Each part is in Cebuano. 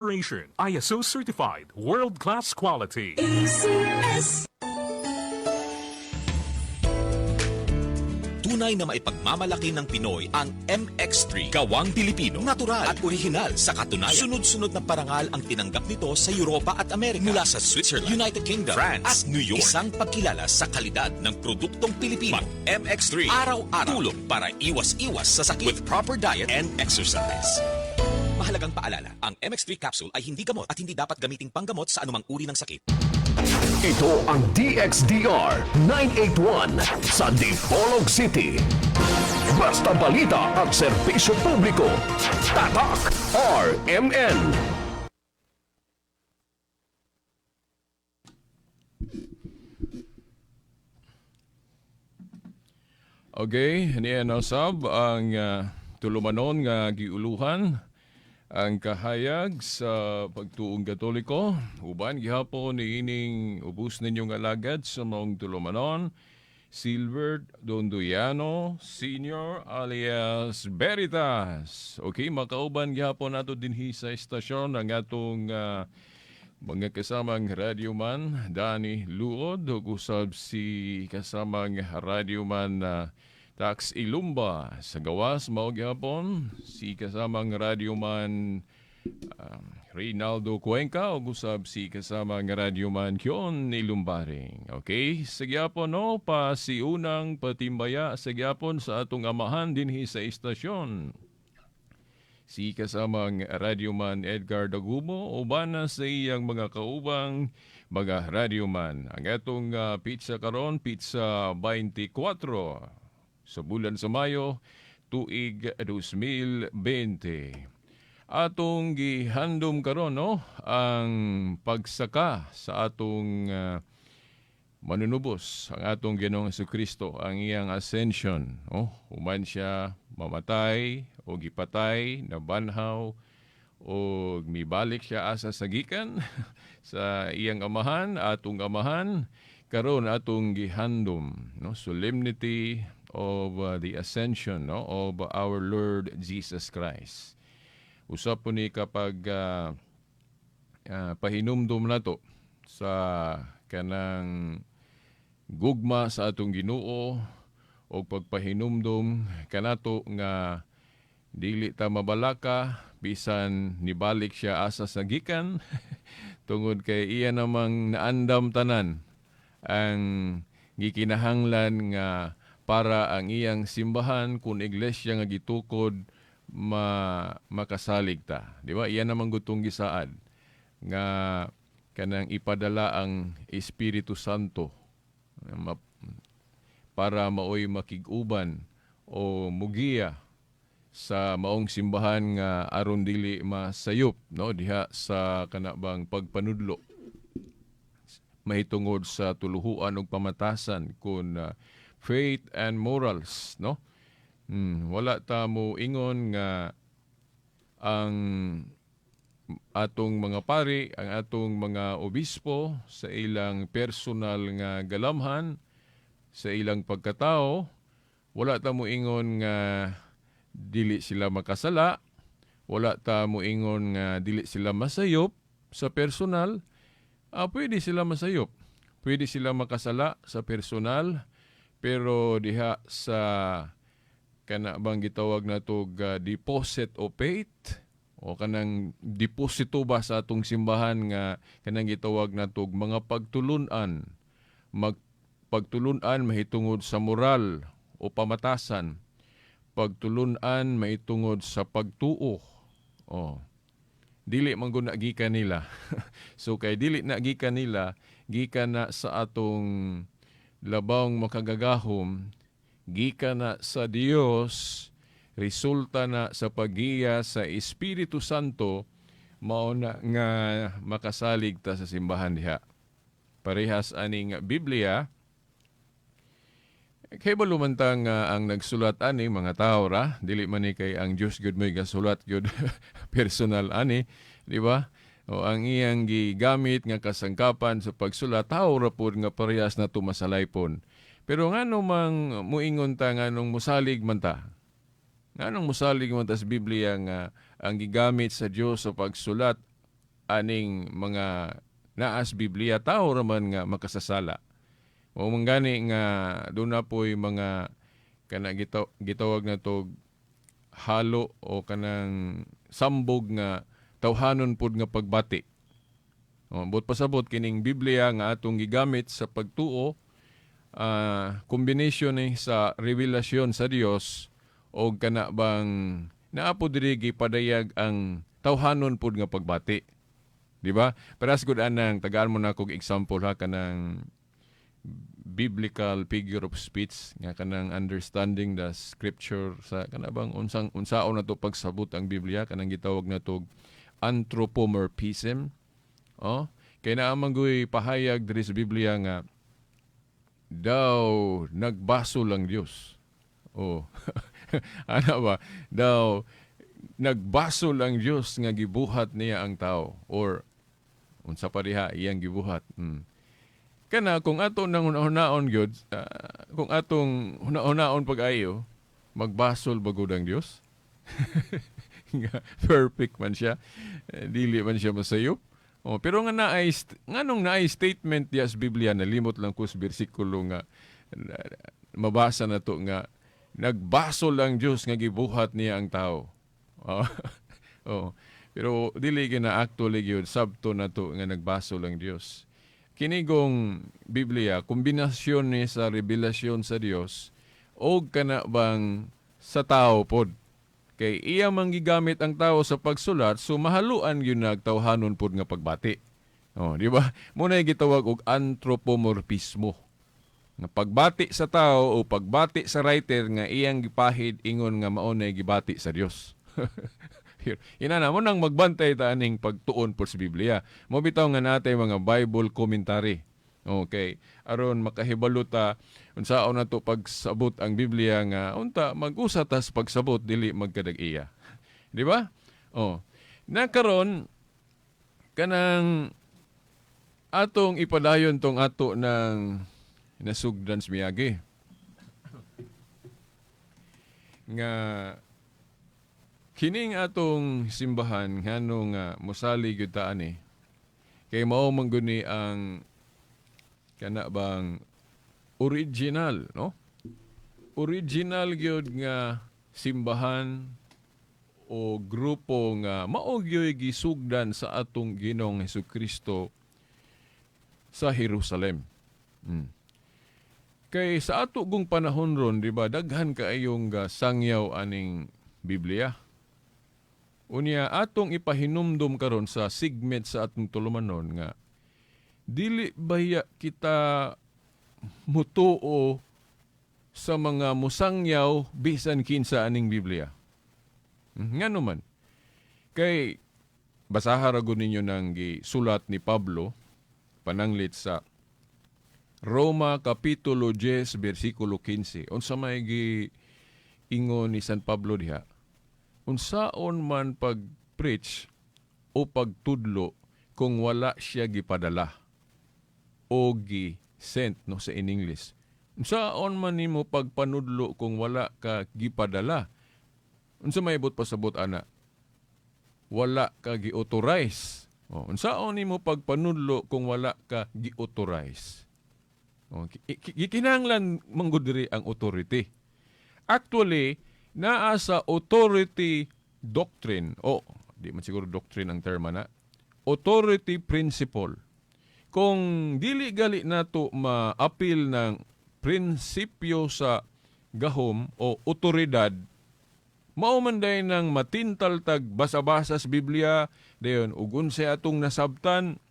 ISO certified world-class quality. ACS. Tunay na maipagmamalaki ng Pinoy ang MX3. Gawang Pilipino, natural at orihinal sa katunayan. Sunod-sunod na parangal ang tinanggap nito sa Europa at Amerika. Mula sa Switzerland, United Kingdom, France, at New York. Isang pagkilala sa kalidad ng produktong Pilipino. Mag MX3 araw-araw. Tulong para iwas-iwas sa sakit with proper diet and exercise. Mahalagang paalala, ang MX3 capsule ay hindi gamot at hindi dapat gamiting panggamot sa anumang uri ng sakit. Ito ang DXDR 981 sa Dipolog City. Basta balita at serbisyo publiko. Tatak RMN. Okay, niya na sab ang tulumanon nga giuluhan ang kahayag sa pagtuong Katoliko uban gihapon niining ubos ninyong alagad sa maong tulumanon, Silbert Donduyano Senior alias Veritas. Okay, makauban gihapon nato dinhi sa estasyon ang atong mga kasamang radyoman Danny Luod ug usab si kasamang radyoman Tax Ilumba. Sa gawas, mao gihapon si kasamang radyoman Reynaldo Cuenca ug usab si kasamang radyoman Kion Ilumbaring. Okay, sa gyapon, no, pa si unang patimbaya sa gyapon sa atong amahan dinhi sa istasyon, si kasamang radyoman Edgar Dagumo uban na sa iyang mga kaubang mga radyoman. Ang atong pizza karon, pizza 24 sa bulan sa Mayo, tuig 2020. Atong gihandom karon, no, ang pagsaka sa atong manunubos, ang atong Ginoong Kristo, ang iyang ascension, oh, human siya mamatay o gipatay, nabanhaw o mibalik siya asa sa gikan sa iyang amahan, atong amahan. Karon atong gihandom, no, solemnity of the ascension, no, of our Lord Jesus Christ. Usap po ni kapag pahinumdum nato sa kanang gugma sa atong Ginoo o pagpahinumdum kanato nga dili ta mabalaka bisan nibalik siya asa sa gikan tungod kay iya namang naandam tanan ang gikinahanglan nga para ang iyang simbahan kun iglesia nga gitukod makasalig ta, di ba? Iya namang gutong gisaad nga kanang ipadala ang Espiritu Santo para maoy makig-uban o mugiya sa maong simbahan nga aron dili masayop, no, diha sa kanabang pagpanudlo mahitungod sa tuluhuan ug pamatasan kun faith and morals, no. Wala ta mo ingon nga ang atong mga pari, ang atong mga obispo sa ilang personal nga galamhan, sa ilang pagkatao, wala ta mo ingon nga dili sila makasala, wala ta mo ingon nga dili sila masayop sa personal. Pwede sila masayop. Pwede sila makasala sa personal, pero diha sa kana bang gitawag na tog deposit of faith o kanang deposito ba sa atong simbahan nga kanang gitawag na tog mga pagtulunan, pagtulunan mahitungod sa moral o pamatasan, pagtulunan mahitungod sa pagtuo, oh, dili man gud na gikan nila. So kay dili na gikan nila, gikan na sa atong labawng makagagahom, gikan na sa Dios, resulta na sa paggiya sa Espiritu Santo, mao na nga makasalig ta sa simbahan diha. Parehas aning Biblia, kay balumantang ang nagsulat ani mga tao ra, dili man ni kay ang Dios gyud mo'y gasulat gyud personal ani, di ba? O ang iyang gigamit nga kasangkapan sa pagsulat, tao ra pud nga parehas na tumasalaypon. Pero ngano mang muingon ta, nganong musalig man ta? Nganong musalig man ta sa Biblia nga ang gigamit sa Dios sa pagsulat aning mga naas Biblia, tao raman nga makasasala. Mao man gani nga doon na po'y mga kana gitawag na to halo o kanang sambog nga tawhanon pod nga pagbati. O, but pasabot kining Biblia nga atong gigamit sa pagtuo, kombinasyon ni sa revelasyon sa Dios o kana bang naa po diri gipadayag ang tawhanon pod nga pagbati. Di ba? Pero as good anang tagaan mo na kog example ha, kanang biblical figure of speech nga kanang understanding the scripture sa kana bang unsang unsaon na to pagsabot ang Biblia, kanang gitawag na to anthropomorphism. Oh, kay naa man guy pahayag diri sa Biblia nga daw nagbasol ang Dios. Oh. Ano ba? Daw nagbasol ang Dios nga gibuhat niya ang tao or unsa pa diha iyang gibuhat. Kana kung ato nang hunaon gyud, kung atong hunaon pag-ayo, magbasol ba gud ang Dios? Nga perfect man siya. Eh, dili man siya masayop. Oh, pero nga naay nganong naay statement diya sa Biblia, nalimot lang ko sa bersikulo nga mabasa na to nga nagbasol ang Dios nga gibuhat niya ang tao. Oh. Oh. Pero dili gina actually gyud sabto na to nga nagbasol ang Dios. Kinigong Biblia, kombinasyon ni sa revelasyon sa Dios o kana bang sa tao pod. Kay iya man gigamit ang tao sa pagsulat, so mahaluan gyud nagtawhanon pod nga pagbati. Oh, di ba? Muna gitawag og anthropomorphismo. Nga pagbati sa tao o pagbati sa writer nga iyang gipahid ingon nga mao na gibati sa Dios. Inana mo nang magbantay ta aning pagtuon po sa Biblia. Mo bitaw nga natay mga Bible commentary. Okay. Aron makahibalo ta unsaon nato pagsabot ang Biblia nga unta mag-usa ta sa pagsabot, dili magkadag-iya. Di ba? Oh. Nakaron kanang atong ipadayon tong ato ng nasugdan sa miyagi nga kining atong simbahan, ngano nga mosali gyud ta ani, kay mao man gud ni ang kana bang original, no, original gyud nga simbahan o grupo nga mao gyud gisugdan sa atong Ginoong Hesukristo sa Jerusalem. Kay sa ato gung panahon ron, di ba, daghan kaayong sangyaw aning Biblia. Unya atong ipahinumdum karon sa segment sa atong tulumanon nga dili baya kita mutuo sa mga musangyaw bisan kinsa aning Biblia. Ngano man? Kay basaha ra gud ninyo nang gisulat ni Pablo pananglit sa Roma Kapitulo 10 versikulo 15. Unsa may gi ingon ni San Pablo diha? Unsaon man pag-preach o pagtudlo kung wala siya gipadala o gi-sent, no, sa in English? Unsaon man nimo pagpanudlo kung wala ka gipadala? Unsa may ibot pasabot ana? Wala ka gi-authorize. Oh, unsaon nimo pagpanudlo kung wala ka gi-authorize? Oh, gikinahanglan manggod diri ang authority. Actually, naa sa authority doctrine, o di man siguro doctrine ang term na, authority principle. Kung dili gali nato ma-appeal ng prinsipyo sa gahom o otoridad, mao man day nang matintal tag basa-basa sa Biblia, dayon ug unsay atong nasabtan,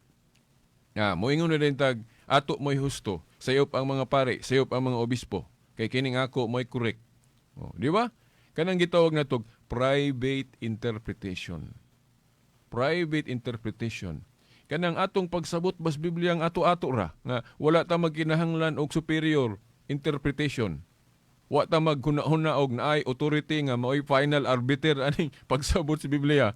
moingon na din tag ato mo'y husto, sayop ang mga pare, sayop ang mga obispo, kay kining ako mo'y correct. Oh, di ba? Kanang gitawag na tog private interpretation. Private interpretation. Kanang atong pagsabot bas Biblia ang ato-ato ra nga wala ta magkinahanglan og superior interpretation. Wa ta maghuna-huna og naay authority nga maoy final arbiter aning pagsabot sa Biblia.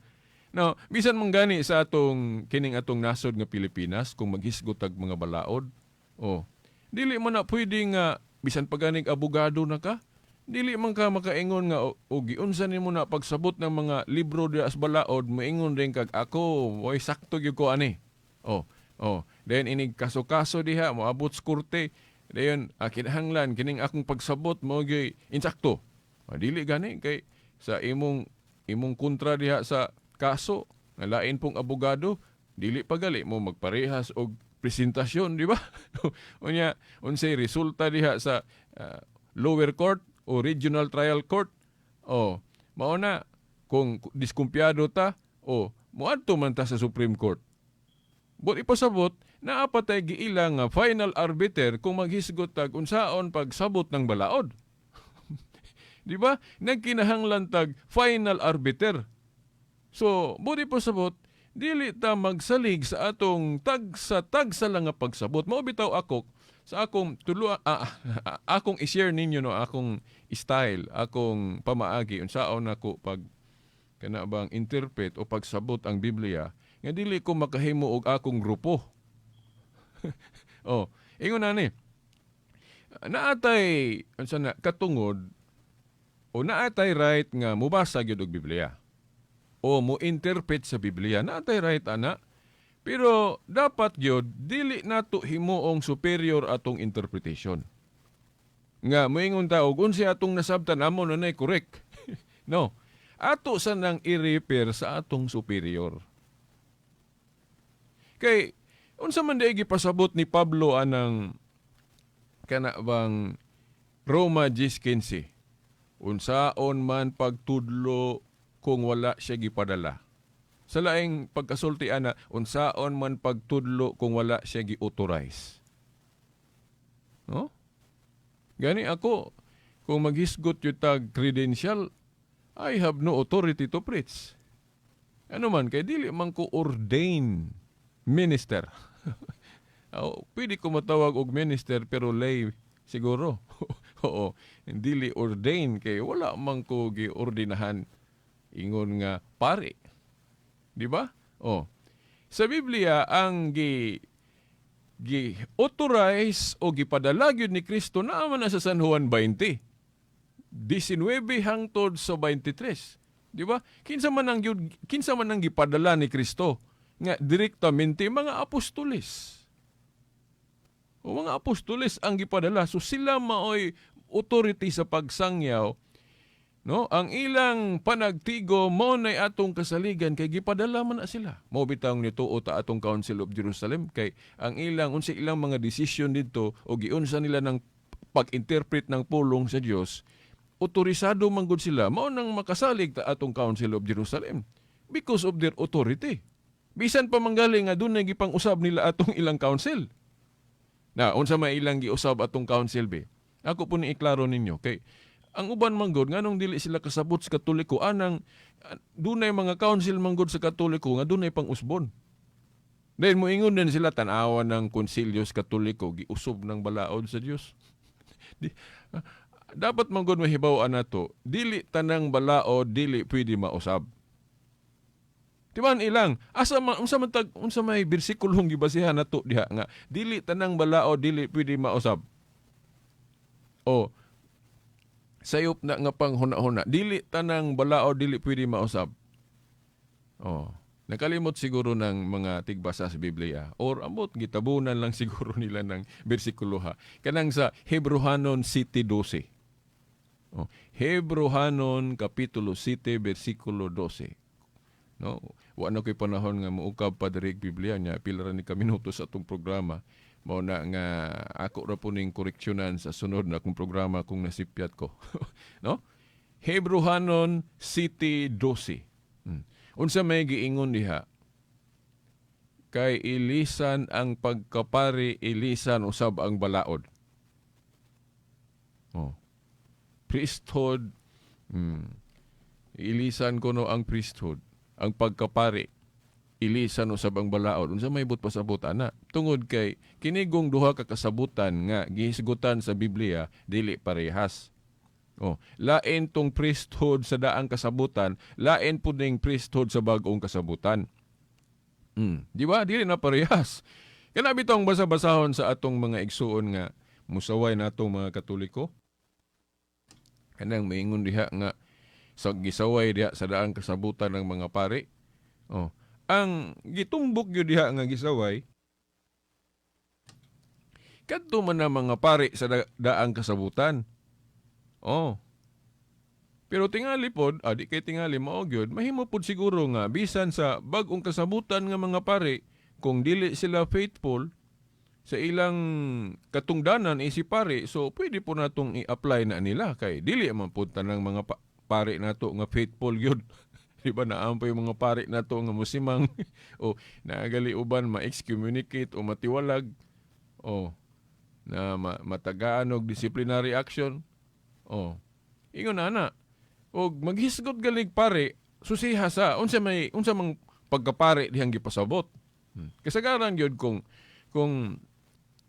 Now, bisan man gani sa atong kining atong nasod nga Pilipinas, kung maghisgot tag mga balaod, oh, dili man na pwede nga bisan pa ganing abogado na ka, Dili man ka makaingon nga o giunsa nimo na pagsabot ng mga libro diha sa balaod, moingon rin kag ako, oy, sakto gyud ko ani. Oh. Then inig kaso-kaso diha moabot sa korte. Dayon kinahanglan kining akong pagsabot mo gyud insakto. Ah, dili gani kay sa imong imong kontra diha sa kaso nga lain pong abogado, dili pa gali mo magparehas og presentasyon, di ba? Unya, unsay resulta diha sa lower court o regional trial court? Oh, mao na kung diskumpiyado ta, o moadto man ta sa Supreme Court. But ipasabot, naa pa tay giila nga final arbiter kung maghisgot tag unsaon pagsabot ng balaod. Di ba? Nagkinahanglan tag final arbiter. So, buti pasabot, dili ta magsalig sa atong tagsa tagsa lang nga pagsabot. Mao bitaw ako sa akong tulo, akong i-share ninyo, no, akong style, akong pamaagi unsaon nako pag kana bang interpret o pagsabot ang Biblia nga dili ko makahimo og akong grupo. Oh, ingon na ni. Naatay unsa na katungod o naatay right nga mobasa gyud og Biblia o mo interpret sa Biblia. Naatay right ana. Pero dapat gyud dili nato himuong superior atong interpretation. Nga moingon ta og unsa atong nasabtan, amo na nay correct. No. Ato sa nang i-refer sa atong superior. Kay unsa man diay gipasabot ni Pablo anang kana bang Roma 10:15? Unsaon man pagtudlo kung wala siya gipadala? Sa laing pagkasulti ana, unsaon man pagtudlo kung wala siya gi-authorize? No? Gani ako, kung maghisgot yung tag credential, I have no authority to preach. Ano man, kay dili man ko ordained minister. Oh, pwede ko matawag og minister pero lay siguro. Oo, dili ordained kay wala man ko giordinahan ingon nga pare. Di ba? Oh. Sa Biblia, ang gi gi authorize o gipadala gyud ni Kristo naa man na sa San Juan 20. 19 hangtod sa 23. Di ba? Kinsa man ang gipadala ni Kristo nga direktamente? Mga apostoles. O mga apostoles ang gipadala. So sila maoy authority sa pagsangyaw. No, ang ilang panagtigo mo nay atong kasaligan kay gipadala man na sila. Mao bitang nituo ta atong Council of Jerusalem kay ang ilang unsa ilang mga desisyon didto o giunsa nila ng pag-interpret ng pulong sa Dios, otorisado man gud sila. Mao nang makasalig ta atong Council of Jerusalem because of their authority. Bisan pa manggaling nga dunay gipang-usab nila atong ilang council. Na unsa may ilang giusab atong council be? Ako po ni iklaro ninyo kay ang uban manggod, nganong dili sila kasabot sa Katoliko anang dunay mga council manggod sa Katoliko nga dunay pang usbon. Then moingon din sila, tan-awa ng konsilyo sa Katoliko, giusob ng balaod sa Dios. Di, dapat manggod mahibaw-an nato, dili tanang balaod dili pwede mausab. Timan ilang asa man, unsa man tag, unsa may bersikulong gibasihan nato diha nga dili tanang balaod dili pwede mausab? O sayop na nga panghuna-huna, dili tanang balaod dili pwede mausab. Oh, nakalimot siguro ng mga tigbasa sa Biblia or amot gitabunan lang siguro nila ng bersikulo ha. Kanang sa Hebrohanon 7:12. Oh, Hebrohanon kapitulo 7 bersikulo 12. No, wa na ko'y panahon nga muukab pa diri Biblia niya, pila ra ni ka minuto sa atong programa. Mao na nga ako ra po ning koreksyonan sa sunod na akong programa kung nasipyat ko. No? Hebrohanon 7:12. Unsa may giingon diha? Kay ilisan ang pagkapari, ilisan usab ang balaod. Oh. Priesthood. Ilisan kuno ang priesthood, ang pagkapari, ilisan usab ang balaod. Unsa may but pasabot ana? Tungod kay kinigong duha ka kasabutan nga gihisgutan sa Biblia dili parehas. Oh, lain tong priesthood sa daang kasabutan, lain pud ning priesthood sa bag-ong kasabutan. Di ba? Dili na parehas. Kana bitong basa-basahon sa atong mga igsuon nga musaway natong mga Katoliko. Kanang maingon diha nga sa gisaway diha sa daang kasabutan ng mga pari. Oh. Ang gitumbok gyud diha nga gisaway kadto man na mga pari sa daang kasabutan. Oh. Pero tingali pod, di kay tingali mao gyud, mahimo pod siguro nga bisan sa bag-ong kasabutan nga mga pari, kung dili sila faithful sa ilang katungdanan isip pari, so pwede po natong i-apply na nila kay dili man pud tanang mga pari nato nga faithful gyud. Di ba naam pa yung mga pari nato nga musimang o naagali uban ma-excommunicate o matiwalag o na matagaan og disciplinary action. O ingon na na. Og maghisgot galig pare, susiha sa unsa may unsa mang pagkapare dihang gipasabot. Kasagaran gyud kung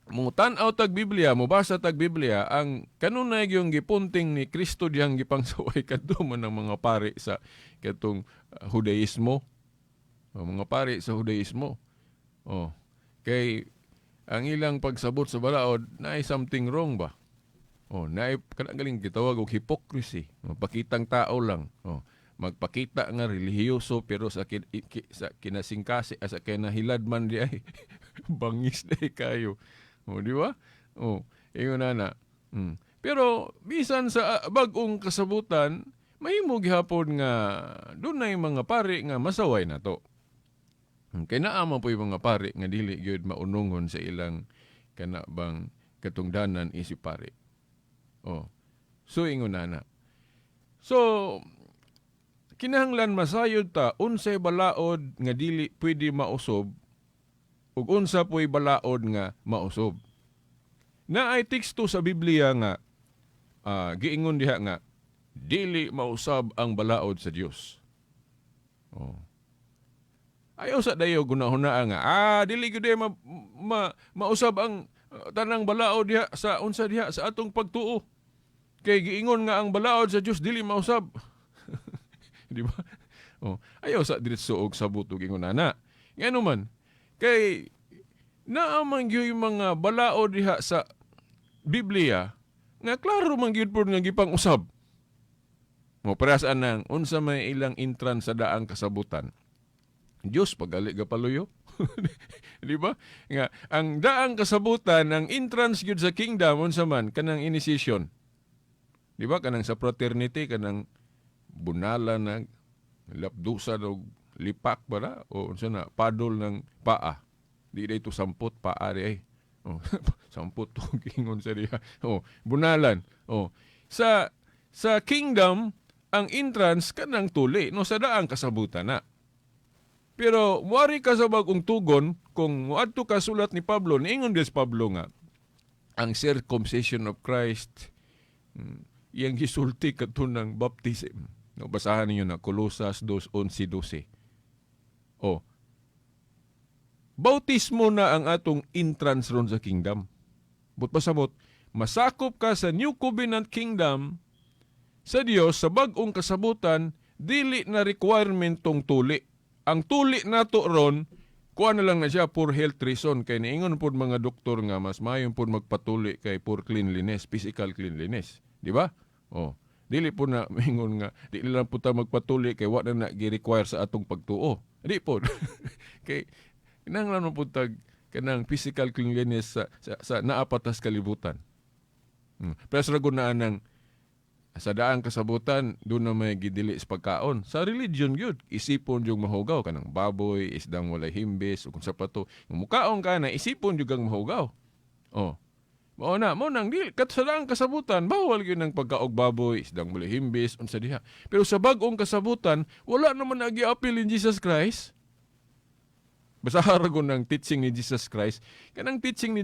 mo tan-aw tag Biblia, mobasa tag Biblia, ang kanunay gyung gipunting ni Kristo dihang gipangsuway kadto man ang mga pari sa katong Judaismo. O, mga pari sa Judaismo. Oh. Kay ang ilang pagsabot sa balaod, naay something wrong ba? Oh, naay kanang galing gitawag og hypocrisy. Magpakitang tao lang. Oh, magpakita nga relihiyoso pero sa kinasingkasi, sa kinahilad man di ay bangis di kayo. Oh, di ba? Oh, ingon na na. Pero bisan sa bag-ong kasabutan, mahimo gihapon nga dunay mga pari nga masaway na to. Kay naa man po yung mga pari nga dili gyud maunungon sa ilang kana bang katungdanan isip pari. Oh. So ingon na na. So kinahanglan masayod ta unsay balaod nga dili pwede mausob ug unsa po'y balaod nga mausob. Naay teksto sa Biblia nga giingon diha nga dili mausab ang balaod sa Dios. Oh. Ayaw sa dayo gunahunaa nga dili gyud mausab ang tanang balaod diha sa unsa diha sa atong pagtuo. Kay giingon nga ang balaod sa Dios dili mausab. Di ba? Oh, ayaw sa diretso og sabot og ingon ana. Ngano man kay naa man gyud yung mga balaod diha sa Biblia nga klaro man gyud pud nga gipang-usab. Mo parehas anang unsa may ilang entrance sa daang kasabutan. Diyos pagali gapaluyo. Di ba? Nga ang daang kasabutan, ang entrance gyud sa kingdom unsa man kanang initiation. Di ba kanang sa fraternity, kanang bunala na lapdusan og lipak ba na o unsa na padol ng paa. Di na ito sampot paa di ay. Oh, sampot to gingon sa diha. Oh, bunalan. Oh. Sa kingdom ang entrance kanang tuli no sa daang kasabutan na. Pero muari ka sa bagong tugon kung muadto ka sulat ni Pablo, niingon des Pablo nga ang circumcision of Christ iyang gisulti kadto ng baptism. No, basahan ninyo na Colosas 2:11-12. Oh. Bautismo na ang atong entrance ron sa kingdom. But pasabot, masakop ka sa New Covenant Kingdom sa Dios sa bag-ong kasabutan, dili na requirement tong tuli. Ang tuli nato ron, kuha na lang na siya for health reason. Kay niingon pod mga doktor nga mas mayon pod magpatuli kay for cleanliness, physical cleanliness. Di ba? Oh. Dili po na maingon nga dili lang po ta magpatuli kay wa na na gi-require sa atong pagtuo. Di po. Kay kinahanglan man pud tag kanang physical cleanliness sa naapatas kalibutan. Pero sa na nang sa daang kasabutan, doon na may gidili sa pagkaon. Sa religion gyud, isipon yung mahugaw kanang baboy, isdang walay himbis, o kung sa pato. Kung mukaon ka na, isipon yung kang mahugaw. Oh. Mao na, mao nang dili kat sa daang kasabutan, bawal gyud ng pagkaog baboy, isdang walay himbis, unsa diha. Pero sa bag-ong kasabutan, wala naman nagi-appeal in Jesus Christ. Basta ragon ng teaching ni Jesus Christ. Kanang teaching ni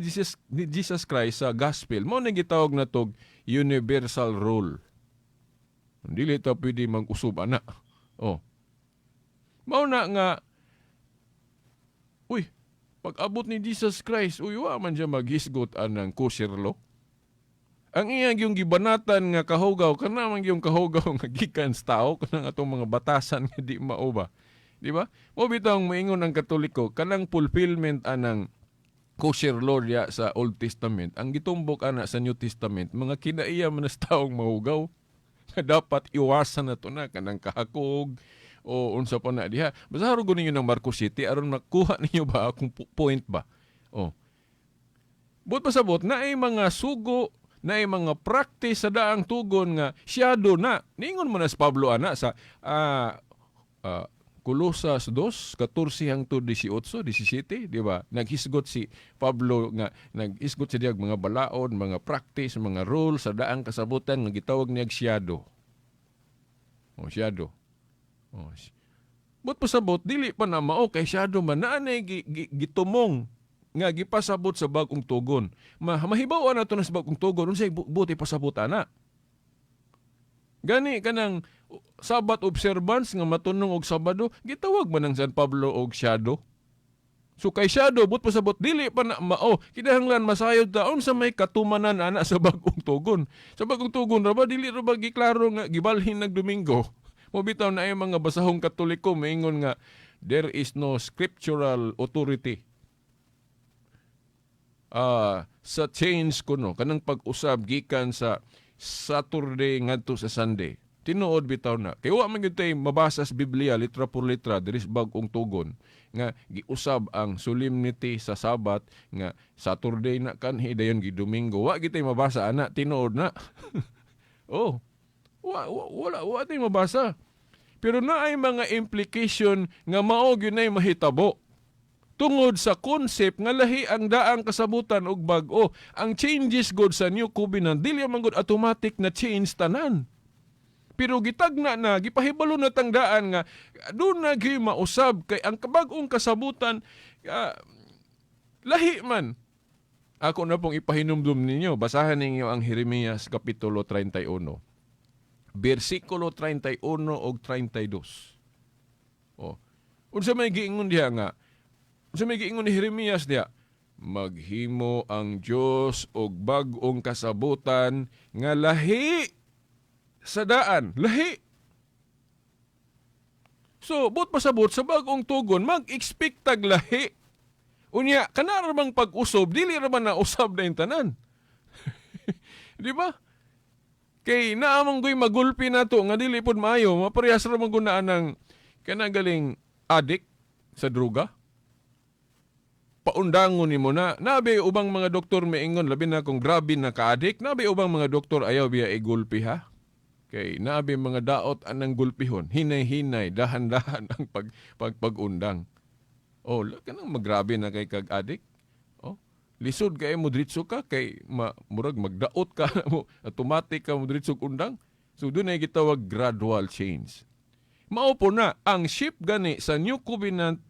Jesus Christ sa gospel, mao na gitawag na tog universal rule. Dili ta pwede mag-usub ana. Oh. Mao na nga, uy, pag abot ni Jesus Christ, uy, wa man siya maghisgot anang kosher law. Ang iya yung gibanatan nga kahugaw, kana man yung kahugaw nga gikan sa tao, kanang atong mga batasan nga di mao ba. Di ba? Mo bitawng moingon ang Katoliko, kanang fulfillment anang kosher law diya sa Old Testament, ang gitumbok ana sa New Testament, mga kinaiya man sa taong mahugaw. Nga dapat iwasan na to na kanang kahakog o unsa pa na diha. Basta gud ninyo ng Marcos City aron makuha ninyo ba akong point ba. Oh. Buot pasabot na ay mga sugo na ay mga practice sa daang tugon nga siyado na. Ningon mo na si Pablo ana sa Kolosas 2:14 hangtod 18, 17, di ba? Naghisgot si Pablo nga naghisgot siya diag mga balaod, mga practice, mga rule sa daang kasabutan nga gitawag niya siyado. Oh, siyado. Oh. Buot pasabot dili pa na mao kay siyado man naa nay gitumong nga gipasabot sa bag-ong tugon. Mahibaw na to na sa bag-ong tugon unsay buti pasabot ana. Gani kanang Sabbath observance nga matunong og Sabado, gitawag man ang San Pablo og siyado. So kay siyado, but pasabot dili pa na mao. Kinahanglan masayod ta unsa may katumanan ana sa bag-ong tugon. Sa bag-ong tugon ra ba dili ra ba giklaro nga gibalhin nag Domingo. Mo bitaw na ay mga basahong Katoliko maingon nga there is no scriptural authority sa change kuno kanang pag-usab gikan sa Saturday ngadto sa Sunday. Tinuod bitaw na. Kay wa man gyud tay mabasa sa Biblia litra por litra diri sa bag-ong tugon nga giusab ang solemnity sa Sabat nga Saturday na kanhi dayon gi Domingo. Wa gyud tay mabasa ana, tinuod na. Oh. Wa, wa, wala wa tay mabasa. Pero naay mga implication nga mao gyud nay mahitabo tungod sa concept nga lahi ang daang kasabutan og bag-o. Ang changes god sa New Covenant dili man gud automatic na change tanan. Pero gitagna na, gipahibalo na tang daan nga doon na gyud mausab kay ang kabag-ong kasabutan lahi man. Ako na pong ipahinumdum ninyo, basahan ninyo ang Jeremias Kapitulo 31. Bersikulo 31 og 32. Oh. Unsa may giingon diha nga? Unsa may giingon ni Jeremias diha? Maghimo ang Dios og bag-ong kasabutan nga lahi sa daan, lahi. So, buot pasabot sa bag-ong tugon, mag-expect tag lahi. Unya, kana ra bang pag-usob, dili ra man na usab na yung tanan. Di ba? Kay naamang goy magulpi nato nga dili pod maayo, maparehas ra man gud na anang kanang galing addict sa droga. Paundangon nimo na, nabi ubang mga doktor maingon labi na kung grabe na ka-addict, nabi ubang mga doktor ayaw biya igulpi ha. Kay nabi mga daot anang gulpihon, hinay-hinay, dahan-dahan ang pagundang. Oh, kanang magrabe na kay kag addict. Oh, lisod kay mo diretso ka kay murag magdaot ka mo, automatic ka mo diretso undang. So doon ay gitawag gradual change. Mao po na ang shift gani sa New Covenant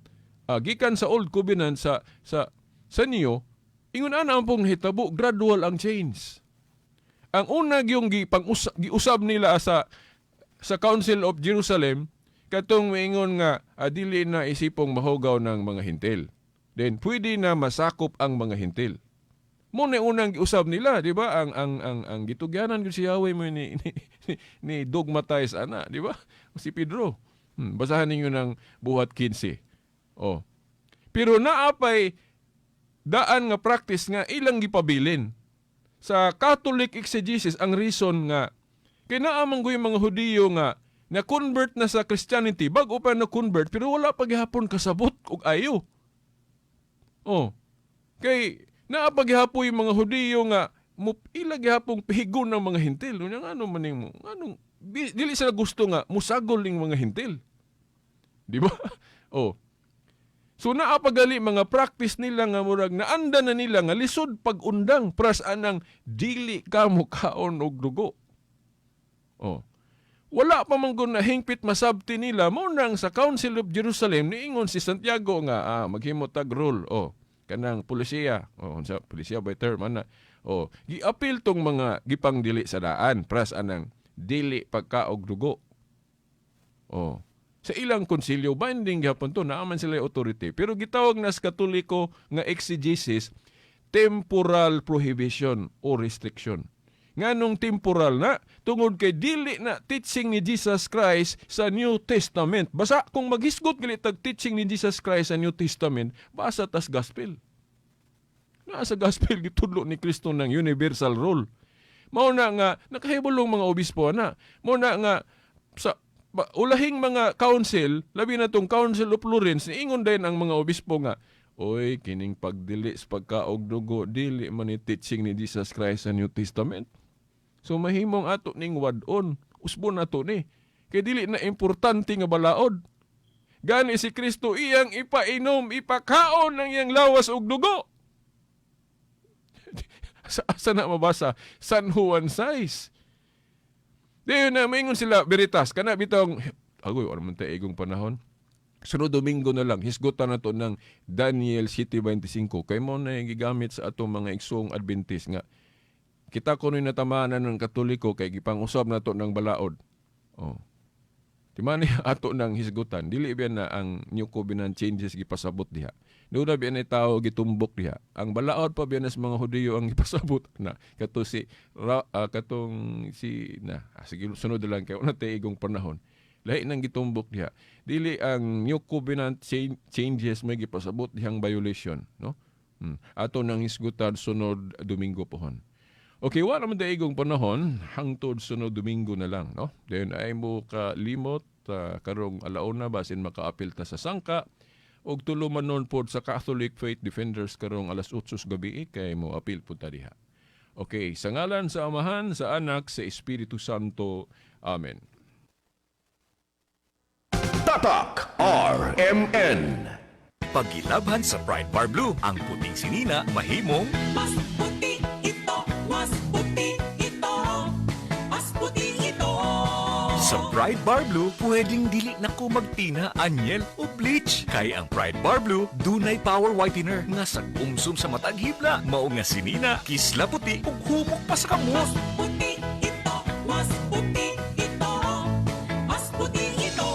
gikan sa Old Covenant sa New, ingon ana ang pong hitabo, gradual ang change. Ang una yung giusab nila sa Council of Jerusalem katong maingon nga dili na isipong mahugaw ng mga hintil. Then pwede na masakop ang mga hintil. Mo na unang giusab nila, di ba? Ang gitugyanan gyud si Yahweh mo ni dogmatize ana, di ba? Si Pedro. Basahan ninyo ng Buhat 15. Oh. Pero naapay daan nga practice nga ilang gipabilin. Sa Catholic exegesis ang reason nga kay naa man yung mga Hudiyo nga na convert na sa Christianity, bago pa na convert pero wala pa gihapon kasabot og ayo. Oh. Kay naa pa gihapon yung mga Hudiyo nga mo ila gihapong pihigon ng mga hintil. Unya ngano man nimo? Nganong dili sila gusto nga musagol ning mga hintil. Di ba? Oh. So naa pagali mga practice nila nga murag naanda na nila nga lisod pag-undang pras anang dili ka mukaon og dugo. Oh. Wala pa man gud na hingpit masabti nila mo nang sa Council of Jerusalem niingon si Santiago nga maghimo tag rule. Oh, kanang polisiya. Oh, unsa polisiya by term ana. Oh, giapil tong mga gipangdili sa daan pras anang dili pagkaog dugo. Oh. Sa ilang konsilyo, binding gihapon to, naaman sila yung authority. Pero gitawag na sa Katoliko nga exegesis, temporal prohibition o restriction. Nganong temporal na? Tungod kay dili na teaching ni Jesus Christ sa New Testament. Basta kung maghisgot gali tag teaching ni Jesus Christ sa New Testament, basa tas gospel. Naa sa gospel gitudlo ni Kristo ng universal rule. Mao na nga nakahibulong mga obispo na. Mao na nga sa ulahing mga council, labi na tong Council of Florence, niingon din ang mga obispo nga, "Oy, kining pagdili sa pagkaog dugo, dili man ni teaching ni Jesus Christ sa New Testament. So mahimong ato ning wad-on, usbon nato ni. Kay dili na importante nga balaod. Gani si Kristo iyang ipainom, ipakaon ang iyang lawas ug dugo." Sa asa na mabasa? San Juan 6. Di na maingon sila Veritas kana bitong agoy, wala man tayo igong panahon. Sunod Domingo na lang hisgutan na to ng Daniel 7:25 kay mo na yung gigamit sa atong mga igsoong Adventist nga kita kuno'y natamanan ng Katoliko kay gipang-usab na to ng balaod. Oh. Di man ni ato ng hisgutan, dili biya na ang New Covenant changes gipasabot diha. Doon na biya ni tao gitumbok diha. Ang balaod pa biya na sa mga Hudiyo ang gipasabot na kato si ra, katong si na sige, sunod na lang kay wala tay igong panahon. Lahi nang gitumbok diha. Dili ang New Covenant changes may gipasabot dihang violation, no? Ato nang hisgutan sunod Domingo pohon. Okay, wala man igong panahon, hangtod sunod Domingo na lang, no? Then ay mo ka limot karong alauna basin makaapil ta sa sangka ug tulumanon nun pod sa Catholic Faith Defenders karong alas 8 sa gabi kay mo apil pud ta diha. Okay, sa ngalan sa Amahan, sa Anak, sa Espiritu Santo. Amen. Tatak RMN. Pagilabhan sa Pride Bar Blue, ang puting sinina mahimong Mas puti ito, mas puti ito, mas puti ito. Sa Pride Bar Blue, pwedeng dili na ko magtina, anyel o bleach. Kay ang Pride Bar Blue, dunay power whitener nga sa umsum sa matag hibla. Mao nga sinina, kisla puti ug humok pa sa kamot. Mas puti ito, mas puti ito, mas puti ito.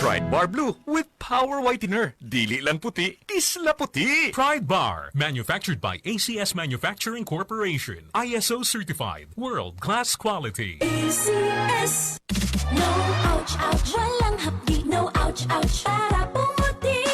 Pride Bar Blue with power whitener. Dili lang puti, kisla puti. Pride Bar, manufactured by ACS Manufacturing Corporation. ISO certified, world-class quality. ACS. No ouch ouch. Walang hapdi. No ouch ouch. Para pumuti.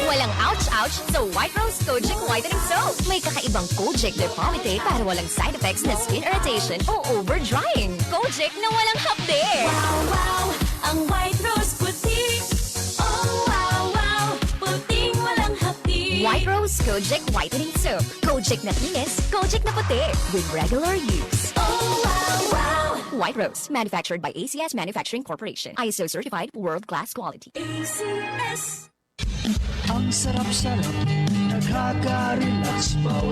Walang ouch ouch sa White Rose Kojic Whitening Soap. May kakaibang Kojic Depalmite para walang side effects na skin irritation o over-drying. Kojic na walang hapdi. Wow wow. Ang White Rose puti. Oh wow wow. Puting walang hapdi. White Rose Kojic Whitening Soap. Kojic na kinis, Kojic na puti. With regular use. Oh wow wow. White Rose, manufactured by ACS Manufacturing Corporation. ISO certified, world-class quality. ACS. Ang sarap-sarap, nakaka-relax bawat